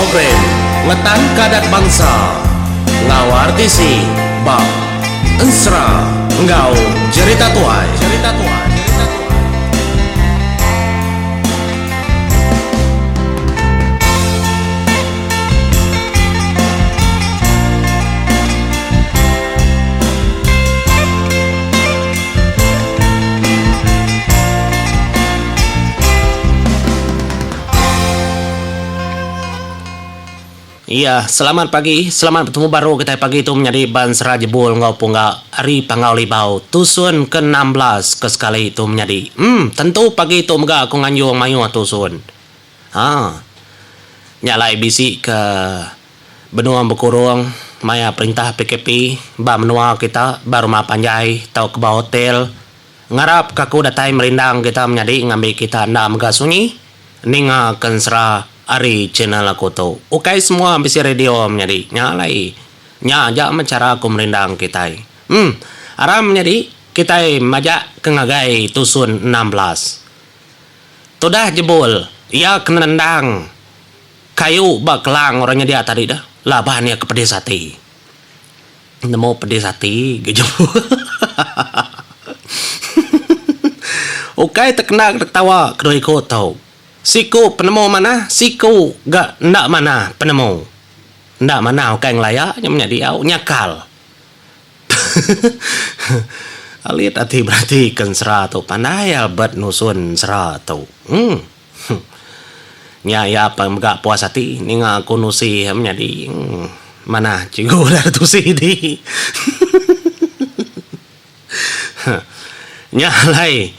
Program Ngetanka Adat Bansa enggau RTC ba Ensera enggau Jerita Tuai. Jerita Tuai. Iya, selamat pagi, selamat betemu baru kitai pagi tu menyadi Bansera Jebul enggau Pungga ari Panggau Libau tusun ke 16 ke sekali tu menyadi. Em, tentu pagi tu mega aku nganjung mayuh tusun. Ha. Nya alai bisi ke benung bekurung maya perintah PKP ba menua kita ba rumah panjai tauka ba hotel. Ngarap ka aku datai merindang kita menyadi ngambi kita enda mega sunyi ninga ke ensera ari channel aku tu. Ukai semua bisi radio menyadi nya alai nya aja meh chara aku merindang kitai. Em aram menyadi kitai majak ke ngagai tusun 16. Tudah jebul iya ke nendang kayu ba kelang orang nyedia tadi deh laban iya ke pedis ati. Nemu pedis ati ga jebul. Ukai tekena ketawa kedua iku tu. Siku penemu manah, siku ga enda manah penemu. Enda manah ukai ngelaya nya menyadi au nyakal. Alit ati berati ke ensera tu pandai Albert nusun ensera tu. Uhh. Nya iya pa mega puas ati ninga aku nusi menyadi manah cikgu udah tusi di. Nya alai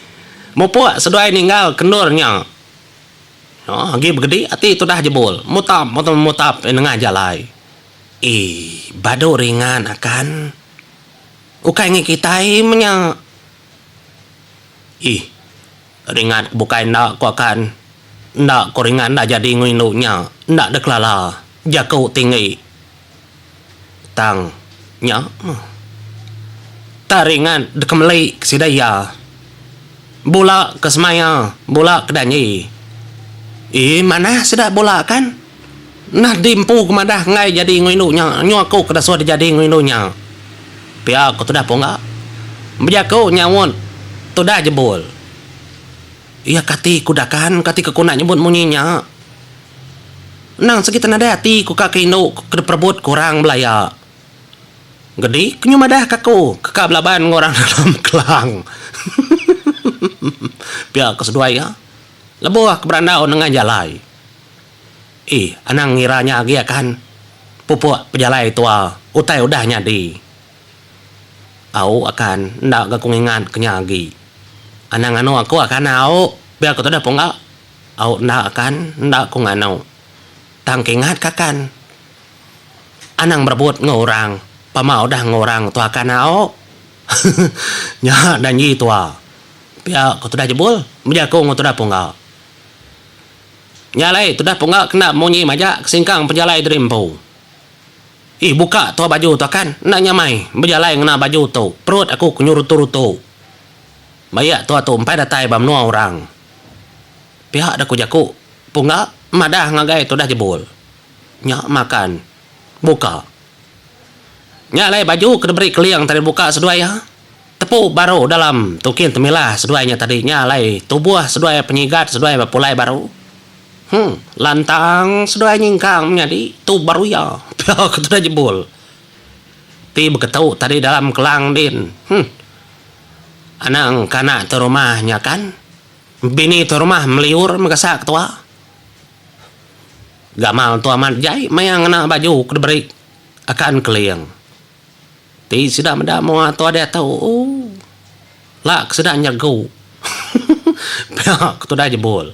mupuk seduai ninggal ke endur nya. Agi begedi ati tudah jebul mutap mutap nengah jalai. Ii badu ringan akan ukai ngi kitai menya. Ih. Ringat ke bukai enda ku akan. Enda ku ringat enda jadi enggau indu nya. Enda deh kelala. Jaku tinggi. Tang nya meh. Tak ringat deka meli ke sida iya. Bula ke semaya, bula ke danji. Ii manah sida bula kan. Nah di empu ke madah enggai jadi enggau indu nya, nyu aku ke dasuh dijadi enggau indu nya. Pia ku tudah pungga. Bejaku nyaut tudah jebul. Iya kati ku dakan kati ke ku enda nyebut munyi nya. Endang segi te nadai ati ku ka ke indu ke diperebut ke orang belaya. Gedi ke nyu madah ke aku ke ka belaban enggau orang dalam kelang. Pia ku seduai iya. Lebuh ke berandau nengah jalai. Ih, anang ngira nya agi akan. Pupuk pejalai tua, utai udah nyadi. Au akan, enda ga ku ngingat ke nya agi. Anang nganu aku akan au, pia ku tudah pungga. Au enda akan, enda ku nganu. Tang ke ingat ke akan. Anang berebut enggau orang, pama udah enggau orang tua akan au. Nya danji tua. Pia ku tudah jebul, bejaku enggau tudah pungga. Nya alai tudah pungga kena munyi majak ke singkang pejalai diri empu. Ih buka tua baju tu akan, enda nyamai bejalai ngena baju tu, perut aku ke nyu rutu-rutu. Bayak tua tu empai datai ba menua orang. Pia da ku jaku pungga madah ngagai tudah jebul. Nya makan. Buka. Nya alai baju ke diberi Keling tadi buka seduai iya. Tepu baru dalam tukin temilah seduai nya tadi nya alai tubuh seduai penyigat seduai bepulai baru. Huh lantang seduai nyingkang menyadi tu baru iya pia ke tudah jebul. Ti beketu tadi dalam kelang din. Huh anang kana tu rumah nya kan. Bini tu rumah meliur megasak tua. Gamal tu amat jai maya ngena baju ke diberi akan keling. Ti sida meda mua tua diatu ooh la ke sida nyeregu pia ke tudah jebul.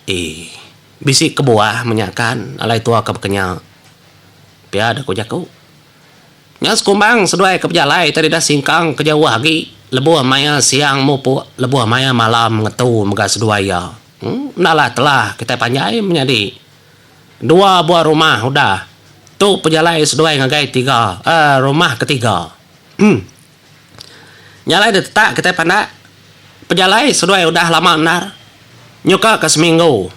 Eii bisi kebuah menya kan alai tua ke bekenya pia deh ku jaku. Nya sekumbang seduai ke bejalai tadi dah singkang ke jauh agi lebuh maya siang mupuk lebuh maya malam ngetu mega seduai iya. Enda lah telah kitai panjai menyadi. Dua buah rumah udah tu pejalai seduai ngagai tiga uhh rumah ketiga. Uhh. Nya alai ditetak kitai pandak pejalai seduai udah lama endar nyuka ka seminggu.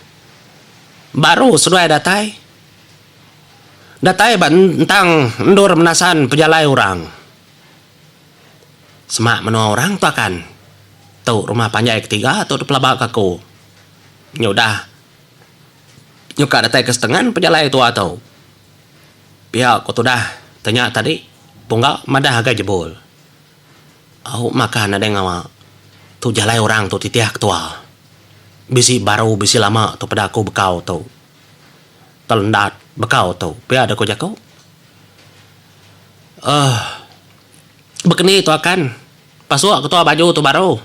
Baru seduai datai. Datai ba entang endur menasan pejalai orang. Semak menua orang tu akan. Tu rumah panjai ketiga tu dipelaba ka aku. Nya udah nyuka datai ke setengan pejalai tua tu. Pia ku tudah tanya tadi Pungga madah agai Jebul. Au makan nadai ngawa. Tu jalai orang tu titih ketua. Bisi baru bisi lama tu peda aku bekau tu. Telendat bekau tu pia deh ku jaku. Uhh bekeni tu akan pasuk ketua baju tu baru.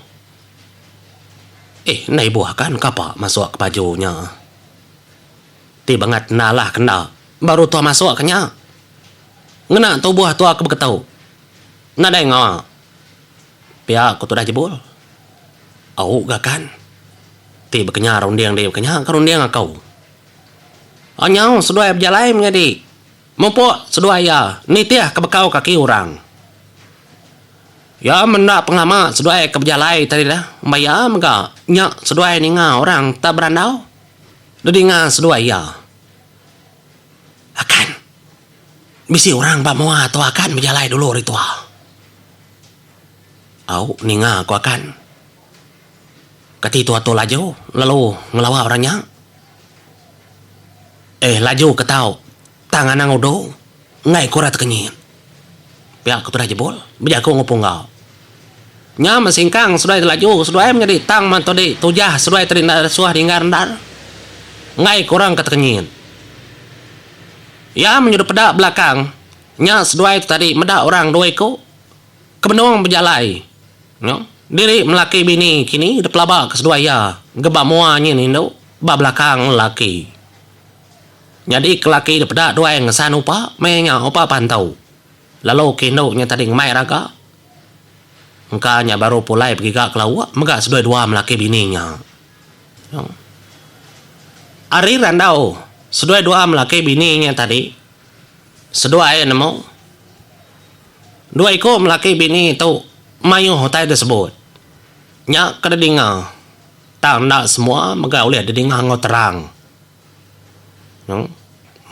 Eh enda ibuh akan kapa masuk ke baju nya. Ti bangat enda alah ke enda baru tua masuk ke nya. Ngena tubuh tua ke beketu. Nadai ngawa. Pia ku tudah jebul. Au ga kan. Ti bekenya runding di bekenya ke runding aku. Anyau seduai bejalai menyadi mupuk seduai iya nitih ke bekau kaki orang. Iya menda pengelama seduai ke bejalai tadi dah ba iya mega nya seduai ninga orang te berandau dedinga seduai iya. Akan bisi orang ba mua tua akan bejalai dulu ari tua. Au ninga ku akan. Kati tua tu laju lalu ngelawa orang nya. Eh laju ke tau tang anang udu enggai ku orang tekenyit. Pia ku tudah jebul bejaku enggau pungga. Nya men singkang seduai ti laju seduai menyadi tang men tudi tujah seduai tadi enda suah dinggar endar enggai ku orang ke tekenyit. Iya menyudu peda belakang nya seduai tu tadi meda orang dua iku. Ke benung bejalai nya, diri melaki bini kini dipelaba ke seduai iya ge ba mua nyin indu, ba belakang lelaki. Nyadi ke laki dipeda duai ngesan upa meh nya upa pantu. Lalu ke indu nya tadi ngemai raga. Engka nya baru pulai begiga ke lauk mega seduai dua melaki bini nya. Ari randau seduai dua melaki bini nya tadi seduai nemu. Dua iku melaki bini tu mayuh utai disebut. Nya ke didinga. Tang enda semua mega ulih didinga enggau terang.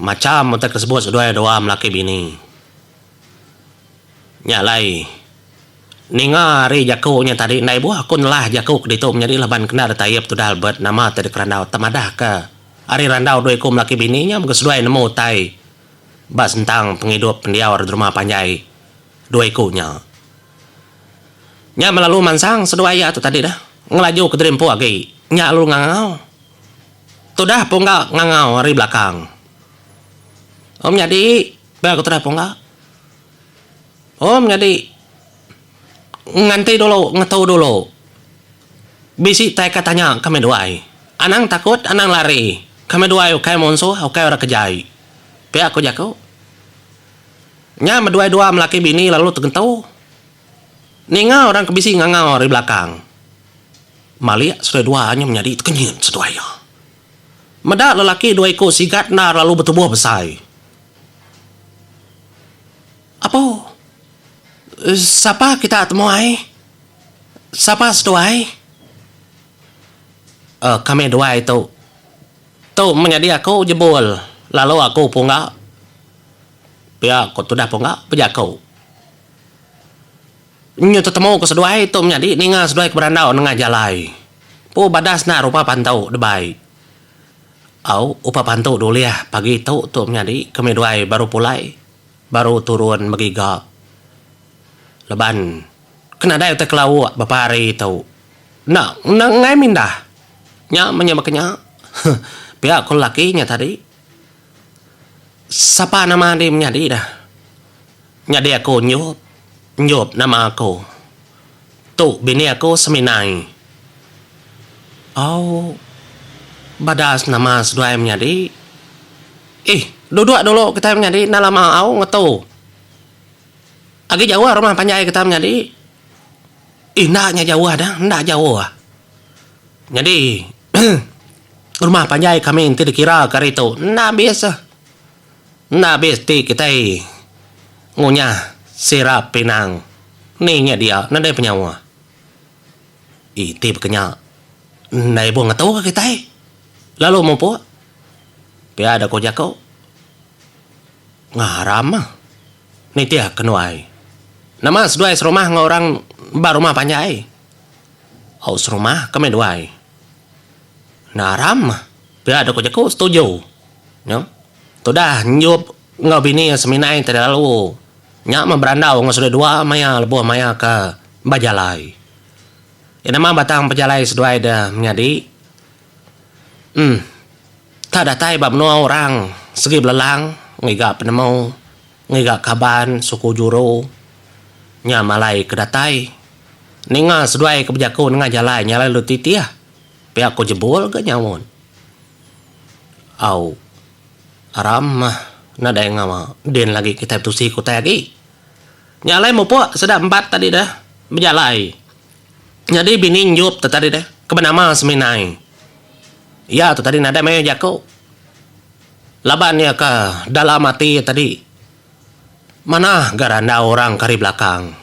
Macham utai ke disebut seduai dua melaki bini. Nya alai ninga ari jaku nya tadi enda ibuh aku nelah jaku ke ditu menyadi laban kena ditaip tudah Albert nama ti dikerandau temadahka ari randau dua iku melaki bini nya mega seduai nemu utai Ba sentang pengidup pendiau ari rumah panjai dua iku nya. Nya melalu mansang seduai iya tu tadi dah ngelaju ke diri empu agi nya lalu ngangau. Tudah pungga ngangau ari belakang. Om nyadi pia ku tudah pungga. Om nyadi nganti dulu ngetu dulu. Bisi tai ka tanya kami duai. Anang takut anang lari kami duai ukai munsuh ukai orang ke jai. Pia ku jaku. Nya meduai dua melaki bini lalu tegentu. Ninga orang ke bisi ngangau ari belakang. Malik seduai dua nya menyadi tekenyit seduai iya. Meda lelaki dua iku sigat endar lalu betubuh besai. Apo? Sapa kita temuai? Sapa seduai? Eh kami duai tu. Tu menyadi aku jebul lalu aku pungga. Pia ku tudah pungga bejaku. Nyu tetemu ku seduai tu menyadi ninga seduai ke berandau nengah jalai. Pu badas enda rupa pantu debai. Au upa pantu dulih pagi tu tu menyadi kami duai baru pulai baru turun begiga. Laban ke nadai utai kelauk bepa hari tu. Enda enda enggai mindah. Nya meh nya baka nya. Pia ku lelaki nya tadi. Sapa nama adi menyadi dah. Nyadi aku Enjup. Enjup nama aku. Tu bini aku Seminai. Au badas nama seduai menyadi. Ih duduk dulu kitai menyadi enda lama au ngetu. Agi jauh rumah panjai kita menyadi. Ih enda nya jauh dah enda jauh. Nyadi rumah panjai kami enti dikira ke hari tu enda abis. Enda abis ti kitai ngunyah sirap pinang ni nya dia nadai penyauh. Iti baka nya enda ibuh ngetu ka kitai lalu mupuk. Pia da ko jaku. Ngaram ah. Nitih kenuai. Nama seduai serumah enggau orang ba rumah panjai? Au serumah ke meh duai. Naram ah. Pia da ko jaku setuju. Nya. Tudah njup enggau bini iya seminai tadi lalu nya meh berandau enggau seduai dua maya lebuh maya ke bejalai. Iya nama batang pejalai seduai da menyadi. Em. Tak datai ba menua orang segi belelang ngiga penemu, ngiga kaban suku juru. Nya malai ke datai. Ninga seduai ke bejaku nengah jalai nya lalu titih pia ko Jebul ga nyaut. Au. Aram mah nadai ngawa din lagi kitai betusi ke utai agi. Nya alai mupuk sida embat tadi deh bejalai. Nyadi bini Enjup tu tadi deh ke benama Seminai. Iya tu tadi nadai mayuh jaku. Laban iya ke dalam ati iya tadi manah ga randau orang ke ari belakang.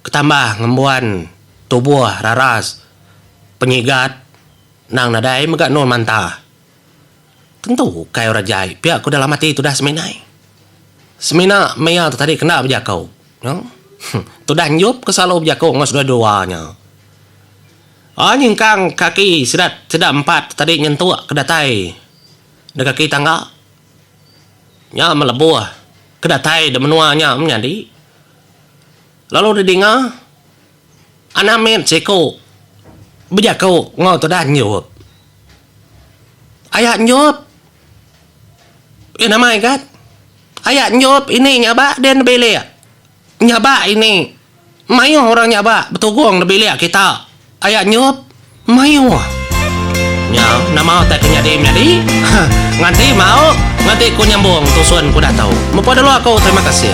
Ketambah ngembuan tubuh raras penyigat endang nadai mega endur mantah. Tentu ukai orang jai pia ku dalam ati tudah Seminai. Semina maya tu tadi kena bejaku. Tudah Enjup ke selalu bejaku enggau seduai dua nya. Ai nyingkang kaki sida sida empat tadi nyentuk ke datai da kaki tangga. Nya melebuh ke datai da menua nya menyadi. Lalu didinga anak mit siku bejaku enggau tudah Enjup. Aya Enjup. Iya nama igat. Aya Enjup ini nyabak din bilik. Nyabak ini. Mayuh orang nyabak betugung da bilik kita. Aya nyup mayuh. Nya nama utai ke nyadi menyadi. Nganti mau nganti ku nyambung tusun ku udah tau. Mepa dulu aku terima kasih.